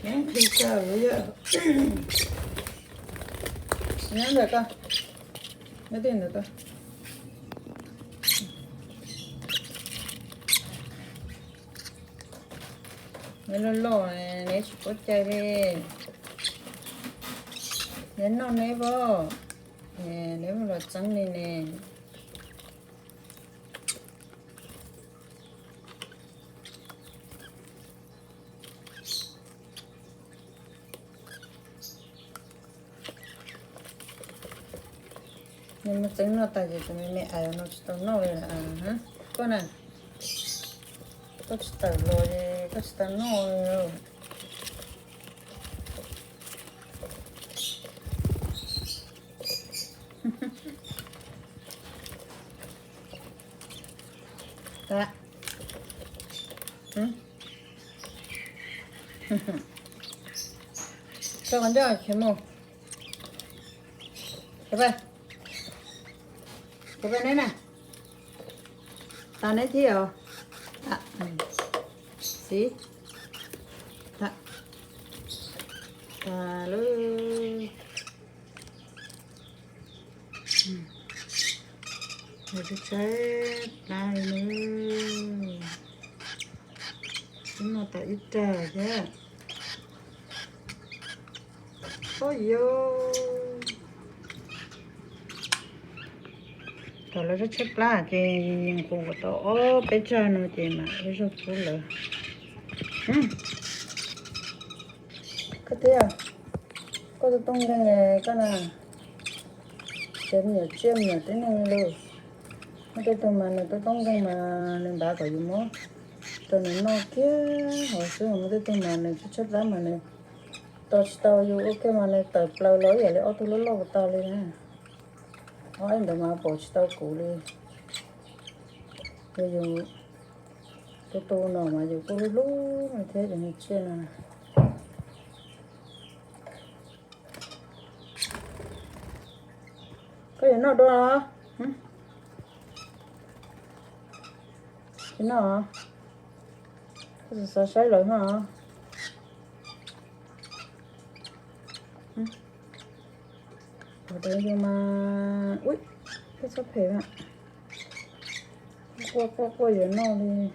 Neb nqhis kawg yog. Nyob ntawm koj, nyob twj ntawm koj. Neb loj loj, neb tsis paub cai li. Neb noj neb pab, neb mus los txeeb li ne. Nws mus txeeb noj tas ces tus me me ais no tsis tau noj li. Koj na, koj tsis tawm los es koj tsis tau noj li. Tso qhov ncauj, Khev mus. Khev pab, Khev pab neb na. Tas neb thiab os. Xib, tas lawm. Nws tshaib tshaib plab li na. Twb noj tas ib rag thiab. Ub yus, thaum lawv tshaib tshaib plab ces yeej kuv tau ob peb rag no ces mam ua zog pub lawv. Koj twb, koj twb tub nkeeg koj na, ces me nyuam tsiaj me nyuam tib neeg li. Muaj tej tug mas nws twb tub nkeeg mas nws ntav kom yus muab rau nws noj kiag hauv xwb, muaj tej tug mas nws tshaib tshaib plab mas nws tos tsis tau yus ua kiag mas nws tawm plaws los ib yam li ob tug loj loj puas tau li na. Ob ib ntawd mas pom tsis tau kuv li. Yog yus tu tu no mas yus kuj hlub hlub thiab yus tsiaj no. Koj yuav noj dua los? Tsis noj, koj xav saib lawv no. Ua dab yus mas, ui, koj txhob phem na. Quaj quaj quaj yuav noj li.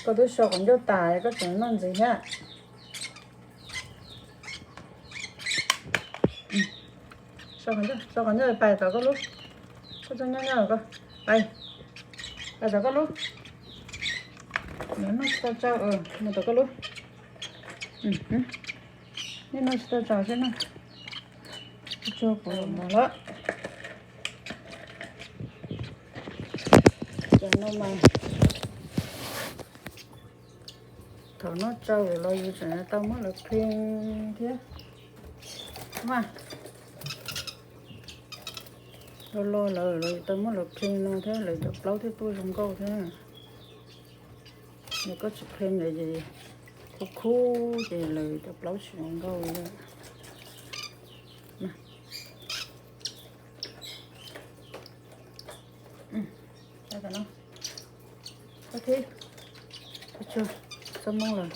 Koj twb so qhov ncauj tas koj tseem noj ntxiv thiab. So qhov ncauj, so qhov ncauj pais tom koj lub. Koj txhob nyob nyob ko, pais, pais tom koj lub. Noj tsis tau tsau, mus tom koj lub. Nej noj tsis tau tsau seb na. Tsuag kuv los mus lawm. Cov no mas thaum noj tsau los yus tseem tau muab lawv clean thiab mas. Lo lo lawm los yus tau muab lawv clean no thiab lawv cov plaub thiaj tuaj zoo nkauj thiab. Yog koj tsis clean lawv ces khub khub ces lawv cov plaub tsis zoo nkauj li. Txhob moo lawm.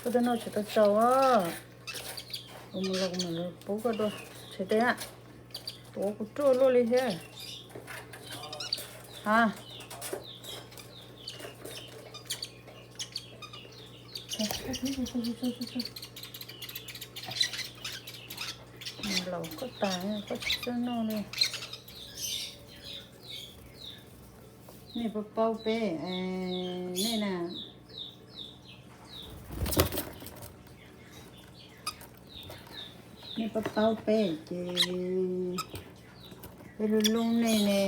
Koj twb noj tsis tau tsau, kuv mus los kuv mam li pub koj dua. Tshem tes na, tuav kuv ruaj luaj li thiab. Ha, laus koj tas koj tsis txawj noj li. Nej puas paub peb, nej na, nej puas paub peb ces peb hlub hlub nej ne.